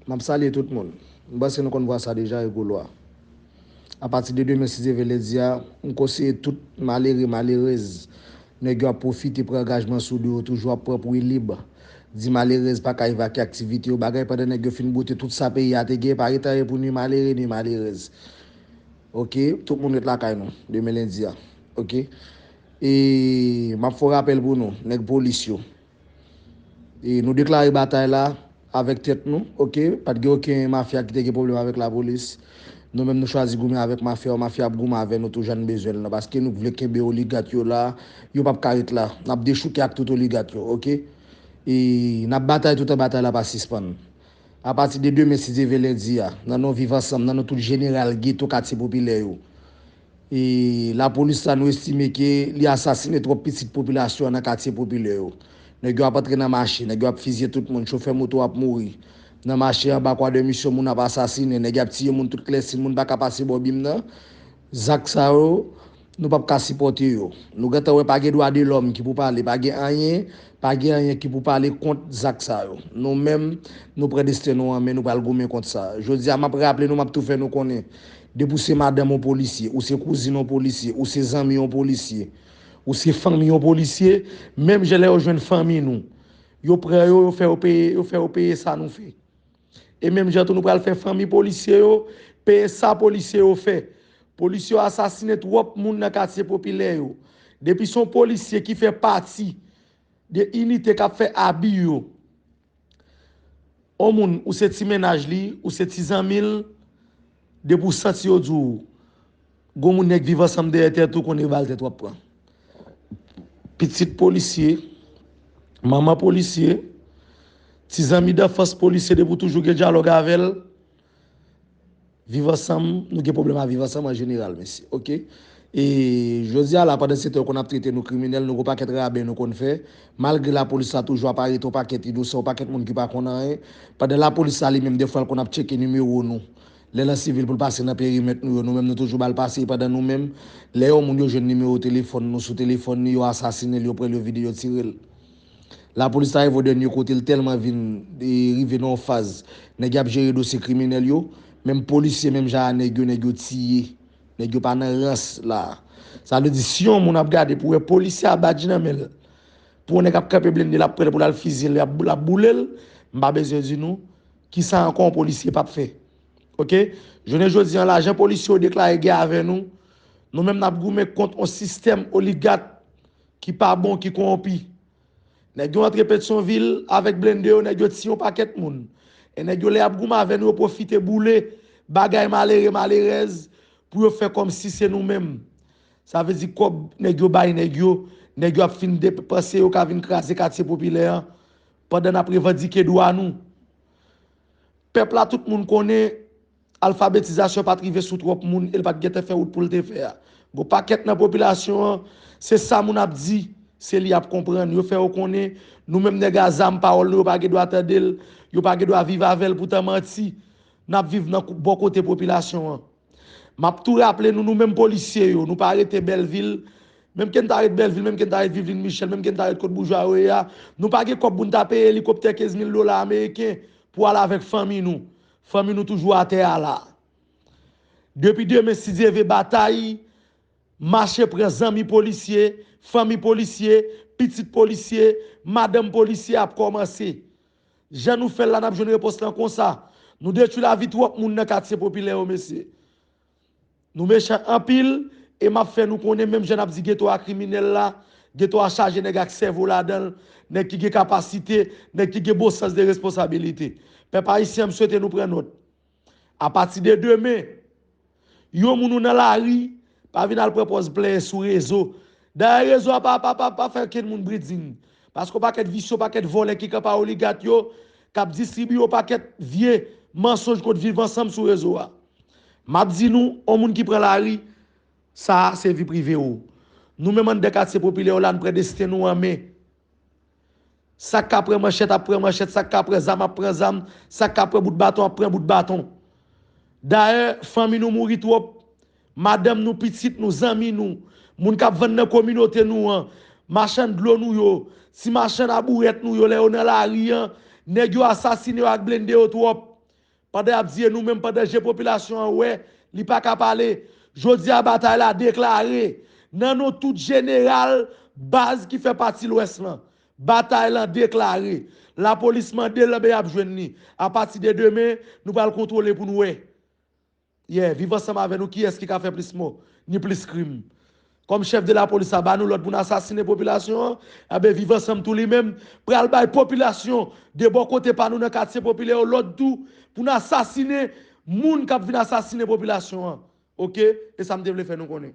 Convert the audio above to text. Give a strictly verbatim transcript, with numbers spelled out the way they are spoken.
M ap salye tout moun. M panse nou konn vwa sa deja, e gwo lwa. Apati de demen, si Dye vle, lendi a, m konseye tout malere, malerez, nèg yo ap pwofite pran angajman sou do yo, toujou ap pran pou yo lib. Di malerez pa ka evakye aktivite yo, bagay pandan nèg yo fin bwote tout sa peyi a te gen, pa ret anyen pou ni malere, ni malerez. Oke, tout moun ret lakay nou, demen lendi a. Oke? E m ap fè yon rapèl pou nou, nèg polis yo. E nou deklare batay la avèk tèt nou, oke? Pa t gen okenn mafya ki te gen pwoblèm avèk lapolis. Nou menm nou chwazi goumen avèk mafya yo, mafya ap goumen avè nou tou jan n bezwen l nan, paske nou vle kenbe oligat yo la, yo p ap ka ret la. N ap dechouke ak tout oligat yo, oke? E n ap batay toutan batay la pa sispann. Apati de demen, si Dye vle, lendi a, nan non Viv Ansanm, nan non tout jeneral geto katye popilè yo, e lapolis la, nou estime ke li asasinen twòp pitit popilasyon an nan katye popilè yo. Nèg yo ap antre nan mache, nèg yo ap fizye tout moun, chofè moto ap mouri. Nan mache anba Kwa de Misyon, moun ap asasinen, nèg y ap tiye moun tout klèsin, moun pa ka pase bò bim nan. Zak sa yo, nou p ap ka sipòte yo. Nou gentan wè pa gen dwa de lòm ki pou pale, pa gen anyen, pa gen anyen ki pou pale kont zak sa yo. Nou menm, nou pran desten nou an men, nou pral goumen kont sa. Jodi a, m ap raple nou, m ap tou fè nou konnen, depi w se madanm yon polisye, ou se kouzin yon polisye, ou se zanmi yon polisye, ou se fanmi yon polisye, menm jan lè yo jwenn fanmi nou, yo pran yo, yo fè yo peye, yo fè yo peye sa nou fè. E menm jan tou nou pral fè fanmi polisye yo peye sa polisye yo fè. Polisye yo asasinen twòp moun nan katye popilè yo. Depi se yon polisye ki fè pati de inite k ap fè abi yo, yon moun, ou se ti mennaj li, ou se ti zanmi l, depi w santi yo di w, gon moun nèg Viv Ansanm dèyè tèt ou, konnen e bal tèt w ap pran. Pitit polisye, manman polisye, ti zanmi danfans polisye, depi w toujou gen dyalòg avè l, Viv Ansanm, nou gen pwoblèm ak Viv Ansanm an jeneral, mesye, oke? E jodi a la, pandan se tan yo konn ap trete nou kriminèl, nou gon pakèt rabè nou konn fè, malgre lapolis la toujou ap arete yon pakèt inosan, yon pakèt moun ki pa konn anyen, pandan lapolis la li menm, defwa l konn ap tcheke nimewo nou. Lè l an sivil pou l pase nan perimèt nou yo, nou menm nou toujou ba l pase, pandan nou menm, lè yon moun yo jwenn nimewo telefòn nou sou telefòn li, yo asasinen l, yo pran l, yo vide, yo tire l. Lapolis la rive yon dènye kote, l tèlman vin e, rive nan yon faz, nèg y ap jere dosye kriminèl yo, menm polisye, menm jan a nèg yo, nèg yo tiye, nèg yo pa nan rans la. Sa vle di, si yon moun ap gade pou wè polisye a badj nan men l, pou yon nèg ap kanpe blende, l ap pran l pou l al fizye l, l ap, l ap boule l, m pa bezwen di nou, kisa ankò yon polisye p ap fè? Oke? Jounen jodi a la, jan polisye yo deklare gè avè nou, nou menm n ap goumen kont yon sistèm oligat ki pa bon, ki kowonpi. Nèg yo antre Petyonvil avèk blende yo, nèg yo tiye yon pakèt moun. E nèg yo, lè y ap goumen avè nou, yo pwofite boule bagay malere, malerèz pou yo fè kòmsi se nou menm. Sa vle di kòb nèg yo bay nèg yo, nèg yo ap fin depanse yo ka vin kraze katye popilè an, pandan n ap revandike dwa nou. Pèp la, tout moun konnen alfabetizasyon pa t rive sou twòp moun e l pa t gentan fè wout pou l te fè a. Gon pakèt nan popilasyon an, se sa moun ap di, se li y ap konprann. Yo fè yo konnen, nou menm nèg a zam, pawòl nou, yo pa gen dwa tande l, yo pa gen dwa viv avè l, poutan manti. N ap viv nan kou-, bò kote popilasyon an. M ap tou raple nou, nou menm polisye yo, nou pa rete Bèlvil, menm ke n ta ret Bèlvil, menm ke n ta ret Vivlin Michèl, menm ke n ta ret kot boujwa yo ye a, nou pa gen kòb pou n ta peye elikoptè kenz mil dola ameriken pou al avèk fanmi nou. Fanmi nou toujou atè a la. Depi demen, si Dye ve, batay mache pran zanmi polisye, fanmi polisye, pitit polisye, madanm polisye ap kòmanse. Jan nou fè l la, n ap jwenn repons lan konsa. Nou detwi lavi twòp moun nan katye popilè yo, mesye. Nou mechan anpil, e m ap fè nou konnen, menm jan n ap di geto a kriminèl la, geto a chaje nèg ak sèvo ladan l, nèg ki gen kapasite, nèg ki gen bon sans de responsabilite. Pèp ayisyen an, m swete nou pran nòt. Apati de demen, yon moun ou nan lari, pa vin al pran pòz plenyen sou rezo. Dayè, rezo a pa, pa, pa, pa fè okenn moun briding. Paske yon pakèt visye, yon pakèt vòlè ki kanpe a oligat yo, k ap distribiye yon pakèt vye mansonj kont Viv Ansanm sou rezo a. M ap di nou, yon moun ki pran lari, sa a se vi prive w. Nou menm anndan katye popilè yo la, n pran desten nou an men. Sa k ka pran manchèt ap pran manchèt, sa k ka pran zam ap pran zam, sa k ka pran bout baton ap pran bout baton. Dayè, fanmi nou mouri twòp. Madanm nou, pitit nou, zanmi nou, moun k ap vann nan kominote nou an, machann dlo nou yo, ti machann abourèt nou yo, lè yo nan lari an, nèg yo asasine yo ak blende yo twòp. Pandan y ap di e nou menm, pandan je popilasyon an wè, li pa ka pale. Jodi a, batay la deklare. Nan non tout jeneral baz ki fè pati Lwès lan, batay lan deklare. Lapolis mande l, enben y ap jwenn li. Apati de demen, nou pral kontwole pou n wè. Yeah, viv ansanm avè nou, kiyès ki ka fè plis mò, ni plis krim? Kòm chèf de lapolis la ba nou lòd pou n asasinen popilasyon an, enben viv ansanm tou li menm pral bay popilasyon de bò kote pa nou nan katye popilè yo lòd tou pou n asasinen moun k ap vin asasinen popilasyon an. Oke? E sa m te vle fè nou konnen.